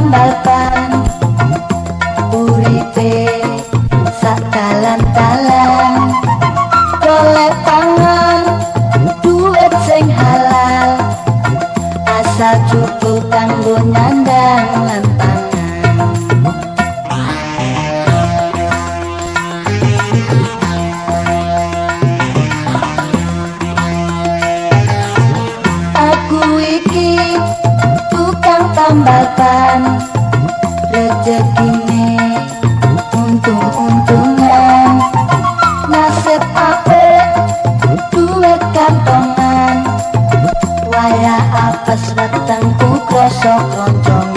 tambal ban, uripe sak dalan-dalan, golek pangan duit sing halal, asal cukup kanggo nyandang lan pangan. Aku iki tukang tambal ban, rejekine untung-untungan, nasib apik duit kantongan, waya apes wetengku krasa kroncongan.